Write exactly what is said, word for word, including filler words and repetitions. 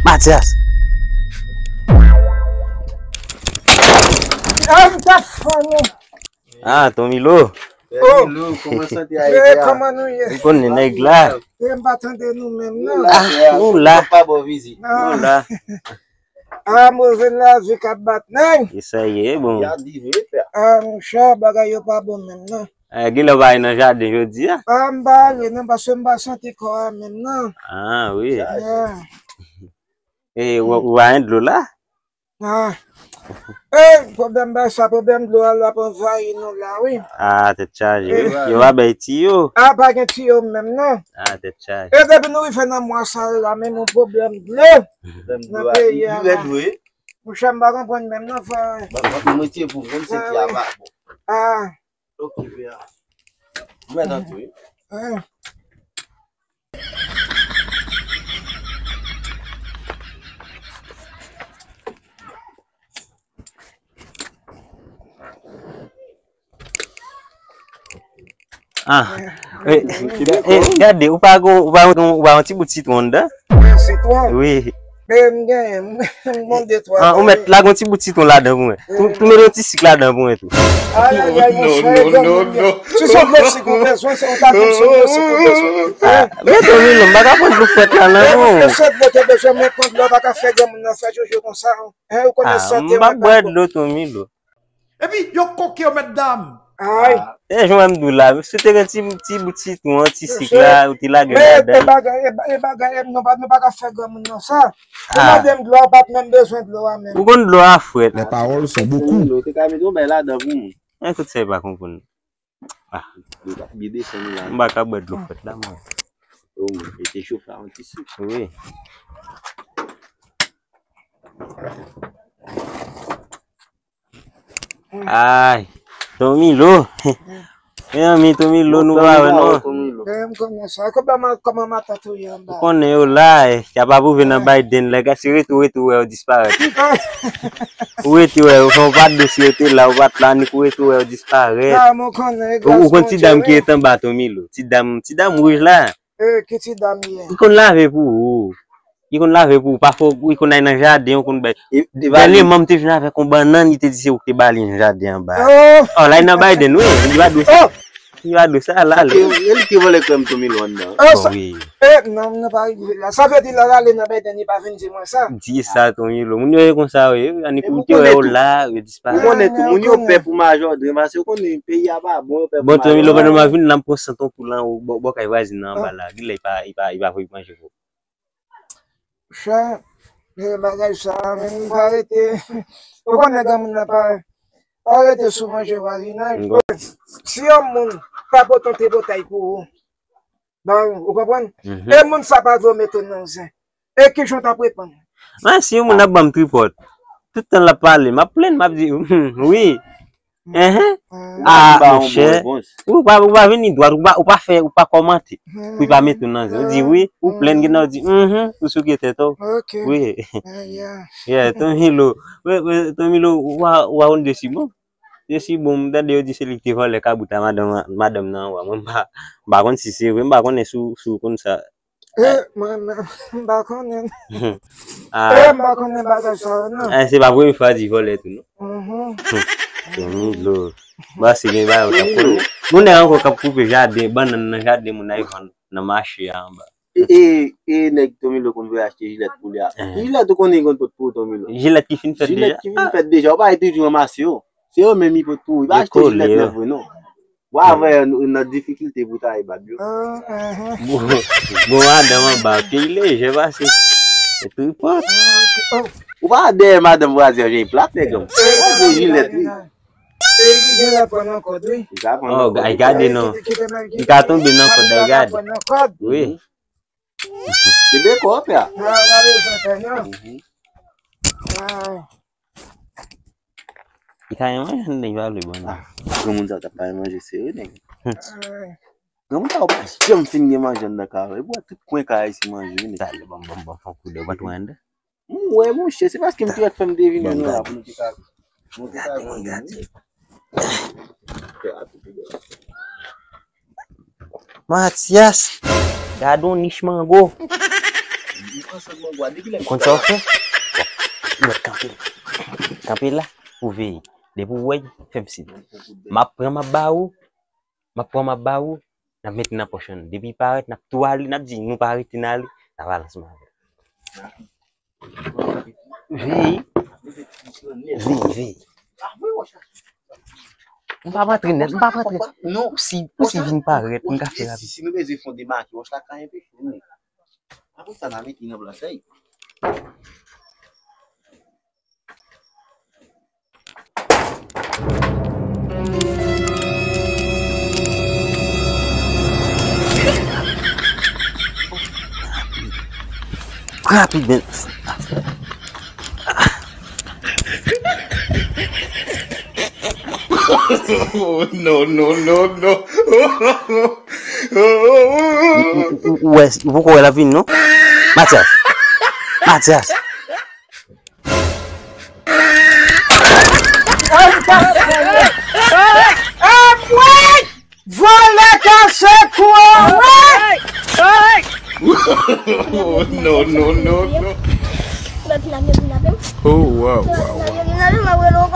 Matyas. Ah, m t ap fann ou. Ah, Tomilo. Oh. Tomilo, kòman sante a ye a? Kòman nou ye? Ou konnen nèg la. E m pa tande nou menm, non. Ah, nou la. Pa bon vizit. Non. Nou la. Ah, move lavi k ap bat nèg. E sa ye, bon. Ah, monchè, bagay yo pa bon menm, non. Eh, genlè w pa ale nan jaden jodi a? Ah, m pa ale non, paske m pa santi kò a menm non. Ah, wi. Yeah. E, ou, ou pa gen dlo la? Ah. Eh, pwoblèm bagay sa, pwoblèm dlo a l ap anvayi nou la, wi. Ah, tèt chaje, wi. Yo pa bay tiyo. Ah, pa gen tiyo menm non. Ah, tèt chaje. E depi nou rive nan mwa sa yo la, menm yon pwoblèm dlo nan peyi a la. Monchè, m pa konprann menm non, frè. Mwen tye pou mwen, se ti a pa bon. Ah. Ok, frè. Mwen nan tou, wi. Ah. Eh, eh, gade, ou pa gon, ou pa gon, ou pa yon ti bout sitwon anndan? Sitwon? Wi. Men m genyen, m gon de twa. Ah, ou mèt lage yon ti bout sitwon ladan pou mwen. Tou, tou met yon ti sik ladan pou mwen tou. Ay, ay, ay, monchè, granmoun yo. Si se yon dlo sik ou bezwen, se ou ta di m se yon dlo sik ou bezwen. Ah, men Tomilo, m pa ka pran dlo frèt la, non. Men se dlo te bezwen, men pran dlo pa ka fè granmoun nan fè jojo konsa. Hein, ou konnen sante mwen pa bon. Ah, m p ap bwè dlo, Tomilo. Epi, yo koke yo, mèt dam. Ay. E jan m di w la, si w te gen ti, ti bout sitwon, ti sik la, ou te lage l ladan. Men e bagay, e ba-, e bagay, e nou pa, nou pa ka fè granmoun nan sa. Ou mande m dlo a, ou pa t menm bezwen dlo a menm. Ou konn dlo a frèt. Les paroles sont beaucoup. Ou te ka mete yon bay ladan pou mwen. Men tout sa e pa konprann. Ah. Dlo t ap byen desann la. M pa ka bwè dlo frèt la, mwen. Oh, mwen, e te chofe a yon ti sik. Wi. Ay, Tomilo. Mezanmi, Tomilo, nou pa wè non. Eh, m konnen sa. Kòman, kòman matant ou ye anba? Ou konnen yo la, eh, y ap apwouve nan Biden, lè gase rete, rete, wè yo disparèt. Ou rete, wè yo fè yon pa dous, rete la, ou pa t la, ni kou rete, wè yo disparèt. Ou, ou konn ti dam ki rete anba, Tomilo? Ti dam, ti dam wouj la. Eh, ki ti dam ye? Li konn lave pou ou. Li konn lave pou ou. Pafwa, li konn al nan jaden, ou konn bay. Dènyèman, m te vin avèk yon bannann, li te di se ou ki te ba li nan jaden anba. Oh, la, li nan Biden, wi. Li pa dwe sa. Li pa dwe sa, la, li. E li ki vòlè krèm Tomilo anndan. Oh, wi. Eh, non, nou pa rive la. Sa vle di, lè l ale nan Biden, li pa vin di mwen sa. Di sa, Tomilo. Moun yo ye konsa, wi. Annik ou te wè yo la, yo disparèt. Ou konnen tou, moun yo pè pou Majò Dren, paske yo konnen peyi a pa bon, yo pè pou Majò Dren. Bon, Tomilo, pandan m ap vin la, m pran sant yon poul anwo, bò, bò kay vwazin nan anba la. Genlè li pa, li pa, li pa voye manje pou. Chè, men bagay sa, men m pa rete. Ou konnen granmoun nan pa, pa rete sou manje vwazinaj. Si yon moun pa pote yon ti botay pou ou, ba ou, ou konprann? E moun sa pa vle w mete w nan zen. E kijan w t ap reponn? Men si yon moun ap ban m tripòt, tout tan l ap pale, m ap plenn, m ap di, hmm, wi. Enhen. Ah, monchè. Ou pa, ou pa vini dwat, ou pa, ou pa fè, ou pa kòmante. Pou li pa mete w nan zen. Ou di wi, ou plenn, genlè ou di, mhm, ou souke tèt ou. Wi. Yeah, Tomilo. Wi, wi, Tomilo, ou pa, ou pa konn Desi bon? Desi bon, m tande yo di se li ki te vòlè kabout a madanm, madanm nan anwo a. Mwen m pa, m pa konn si se vre, m pa konnen si w, si w konn sa. Eh, mwen menm, m pa konnen. Ah. Eh, m pa konnen bagay sa yo, non. Eh, se pa premye fwa di vòlè tou, non? Mhm. Tomilo. Ba, se gen bagay ou t ap konnen. Moun nèg ankò k ap koupe jaden, bannann nan jaden moun nan, vann nan mache a anba. E, e, e nèg Tomilo konn voye achte jilèt pou li a. Jilèt ou konnen konn pot pou Tomilo. Jilèt ki fin fèt deja? Jilèt ki fin fèt deja, ou pa toujou ranmase yo. Se yo menm li pot pou ou. Li pa achte jilèt nèf vre, non. Wa vre nan difikilte pou taye bab yo. Bon, bon, madanm anba, pye lejè pase. Se tripòt. Ou pa dèyè madanm vwazen an, jan li plat, nèg an. Se jilèt, wi. Li ka pran nan kòd, wi. Li ka pran nan kòd. Ay, gade non. Li ka tonbe nan kòd, ay, gade. Wi. Kenbe kò w, pè a. Li ka gen manje anndan, li pa vle ban nou. Ah, granmoun sa t ap bay manje sere, nèg. Granmoun sa yo pa janm fin gen manje anndan kay yo. Epi w wè tout kwen kay a se manje, wi, nèg. Talè, ban m, ban m, ban m fè yon koudè, ou pa t wè anndan? M wè, monchè, se paske m te wè fè m te vin nou la pou nou te ka, nou te ka jwenn nou. Matyas, gade yon nich mango. Ou konn sa w fè? Ou mèt kanpe. Kanpe la, ou veye. Depi w wè, fè m siy. M ap pran, m ap ba ou. M ap pran, m ap ba ou. N ap mete nan pòch an. Depi l parèt, n ap tou ale, n ap di, nou pa rete, n ale. N ap ale ansanm avè l. Veye. Veye, veye. M p ap antre nèt, m p ap antre. Non. Ou si, ou si vin parèt, m ka fè rapid. Si, si nou bezwen fè yon demake, wòch la ka enpe fini. Apre sa, n a mete nan plas la. Rapid, men. Oh, no, no, no, no. Ou, ou, ou, ou wè, ou poko wè l ap vini, non? Matyas! Matyas! Anmwey! Vòlè kase kou anmwey! Oh, no, no, no, no. Oh, wow, wow, wow.